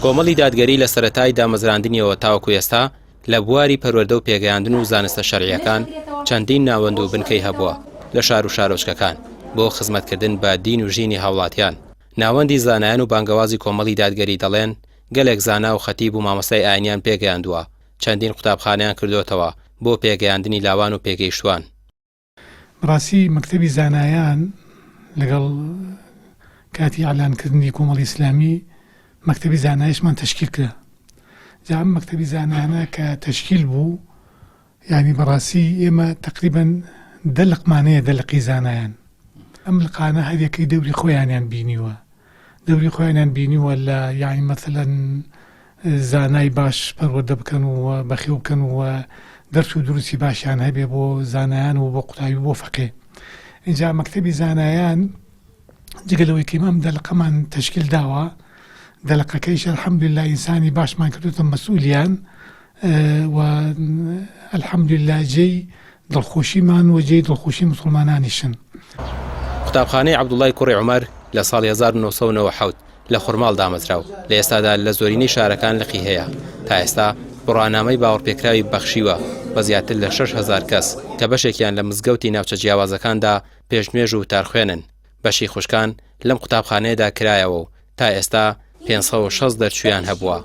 کۆمەڵی دادگەری لە سەرەتای دامەزراندنیەوە تاوەکو ئێستا لە بواری پەروەردە و پێگەیاندن و زانستە شەرعییەکان چەندین ناوەند و بنکەی هەبووە لە شار و شارۆچکەکان بۆ خزمەتکردن بە دین و ژینی هاوڵاتیان. ناوەندی زانایان و بانگەوازی کۆمەڵی دادگەری دەڵێن گەلێک زانا و خەتیب و مامۆستای ئاینیان پێگەیاندووە، چەندین قوتابخانەیان کردۆتەوە بۆ پێگەیاندنی لاوان و پێگەیشتووان. بەڕاستی مەکتەبی زانایان لەگەڵ کاتی ئیعلان کردنی کۆمەڵی ئیسلامی مەکتەبی زانایشمان تەشکیل کرا جا ئەم مەکتەبی زانایانە کە تەشکیل بوو یعنی بەڕاستی ئێمە تقریبا دە لقمان هەیە دە لقی زانایان ئەم لقانە هەریەکەی دەوری خۆیانیان بینیوە دەوری خۆیانیان بینیوە لە یانی مەسەلەن زانای باش پەروەردە بکەن و بەخێو بکەن و دەرس و دروستی باشیان هەبێ بۆ زانایان و بۆ قوتابی و بۆ فەقێ ئینجا مەکتەبی زانایان جگە لەوەی کە ئێمە ئەم دەلقەمان تەشکیل داوە دەلقەکەیش الحمدلله ئینسانی باشمان کردوتە مەسئولیان و الحمدللە جێی دڵخۆشیمان و جێی دڵخۆشی موسڵمانانیشن. قوتابخانەی عەبدوڵای کوڕی عومەر لە ساڵی 1997 لە خورماڵ دامەزرا و لە ئێستادا لە زۆرینەی شارەکان لقی هەیە، تا ئێستا بڕوانامەی باوەڕپێکراوی بەخشیوە بە زیاتر لە 6000 کەس کە بەشێکیان لە مزگەوتی ناوچە جیاوازەکاندا پێشنوێژ و وتارخوێنن. بەشی خوشکان لەم قوتابخانەیەدا کرایەوە و تا ئێستا 560 دەرچوویان هەبووە.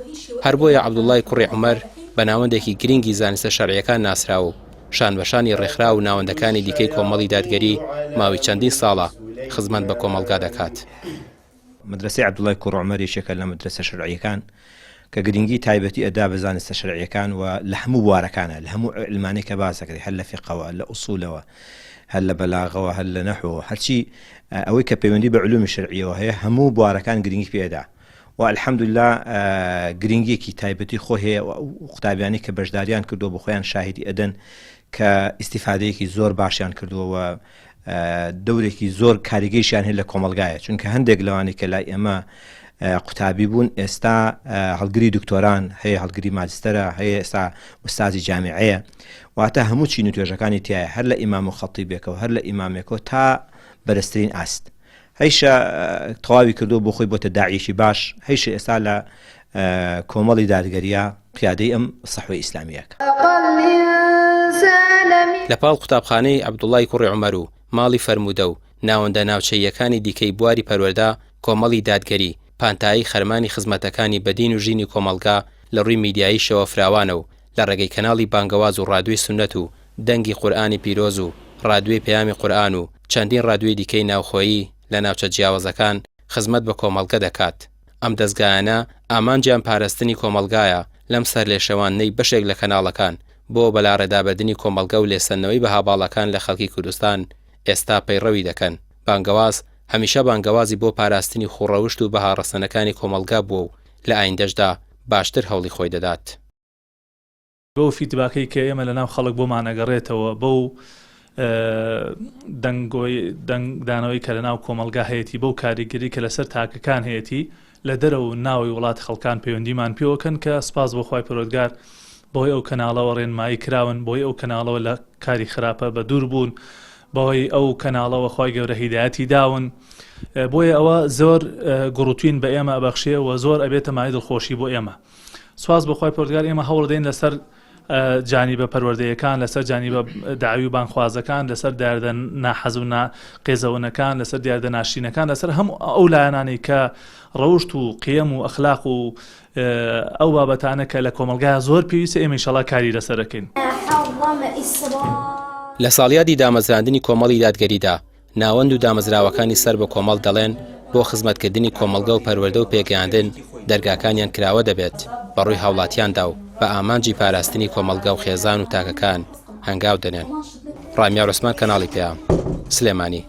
هەر بۆیە عەبدوڵای کوڕی عومەر بە ناوەندێکی گرینگی زانستە شەرعییەکان ناسراوە و شانبەشانی ڕێکخراو و ناوەندەکانی دیکەی کۆمەڵی دادگەری ماوەی چەندین ساڵە خزمەت بە کۆمەڵگا دەکات. مەدرەسەی عەبدوڵای کوڕ عومەر یەکێکە لە مەدرەسە شەرعییەکان کە گرنگی تایبەتی ئەدا بە زانستە شەرعییەکان و لە هەموو بوارەکانە لە هەموو عیلمانەی کە باس دەکرێت هەر لە فیقەوە لە ئوسوولەوە هەر لە بەلاغەوە هەر لە نەحوەوە هەرچی ئەوەی کە پەیوەندی بە علومی شەرعیەوە هەیە هەموو بوارەکان گرنگی پێدا و الحمدلله گرنگیەکی تایبەتی خۆ هەیە و قوتابیانی کە بەشداریان کردووە بۆ خۆیان شاهیدی ئەدەن کە ئیسیفادەیەکی زۆر باشیان کردووە و دەورێکی زۆر کاریگەیشیان هەیە لە کۆمەڵگایە چونکە هەندێک لەوانەی کە لای ئێمە قوتابی بوون ئێستا هەڵگری دکتۆران هەیە هەڵگری ماجستەرە هەیە ئێستا ئوستازی جامیعەیە واتە هەموو چین و توێژەکانی تایە هەر لە ئیمام و خەتیبێکەوە هەر لە ئیمامێکەوە تا بەرزترین ئاست هەیشە تەواوی کردو بۆ خۆی بۆتە داعیەکی باش هەیشە ئێستا لە کۆمەڵی دادگەریە قیادەی ئەم سەحوەی ئیسلامیەکە. لە پاڵ قوتابخانەی عەبدوڵای کوڕی عومەر و ماڵی فەرموودە و ناوەندە ناوچەییەکانی دیکەی بواری پەروەردە، کۆمەڵی دادگەری، پانتایی خەرمانی خزمەتەکانی بە دین و ژینی کۆمەڵگا لە ڕووی میدیاییشەوە فراوانە و لە ڕێگەی کەناڵی بانگەواز و ڕادیۆی سوننەت و دەنگی قورئانی پیرۆز و ڕادیۆی پەیامی قورئان و چەندین ڕادیۆی دیکەی ناوخۆیی لە ناوچە جیاوازەکان خزمەت بە کۆمەڵگە دەکات. ئەم دەزگایانە ئامانجیان پارستنی کۆمەڵگایە لەم سەرلێشێواندنەی بەشێک لە کەناڵەکان بۆ بەلاڕێدابردنی کۆمەڵگە و لێسەندنەوەی بەها باڵاکان لە خەڵکی کوردستان ئێستا پەیڕەوی دەکەن. بانگەواز هەمیشە بانگەوازی بۆ پاراستنی خووڕەوشت و بەها ڕەسەنەکانی کۆمەڵگا بووە و لە ئایندەشدا باشتر هەوڵی خۆی دەدات. بەو فیدباکەی کە ئێمە لەناو خەڵک بۆمان ئەگەڕێتەوە، بەو دەنگۆی دەنگدانەوەی کە لەناو کۆمەڵگا هەیەتی، بەو کاریگەری کە لەسەر تاکەکان هەیەتی، لە دەرەوە و ناوەوەی وڵات خەڵکان پەیوەندیمان پێوەکەن کە سپاس بۆ خوای پەروەردگار بەهۆی ئەو کەناڵەوە ڕێنمایی کراون، بەهۆی ئەو کەناڵەوە لە کاری خراپە بە دوور بوون، بەهۆی ئەو کەناڵەوە خوای گەورە هیدایەتی داون، بۆیە ئەوە زۆر گوڕوتین بە ئێمە ئەبەخشێ و زۆر ئەبێتە مایەی دڵخۆشی بۆ ئێمە. سوپاس بۆ خوای پەروەردگار ئێمە هەوڵدەین لەسەر جانیبە پەروەردەیەکان لەسەر جانیبە داوی و بانخوازەکان لەسەر دیاردە ناحەز و قێزەونەکان لەسەر دیاردە ناشرینەکان لەسەر هەموو ئەو لایەنانەی کە ڕەوشت و قیەم و ئەخلاق و ئەو بابەتانە کە لە کۆمەلگا زۆر پێویستە ئێمە ئیشەڵا کاری لەسەرەکەین. لە ساڵیادی دامەزراندنی کۆمەڵی دادگەریدا ناوەند و دامەزراوەکانی سەر بە کۆمەڵ دەڵێن بۆ خزمەتکردنی کۆمەڵگە و پەروەردە و پێگەیاندن دەرگاکانیان کراوە دەبێت بەڕووی هاوڵاتیاندا و بە ئامانجی پاراستنی کۆمەڵگە و خێزان و تاکەکان هەنگاو دەنێن. ڕامیار عوسمان کەناڵی پەیام، سلێمانی.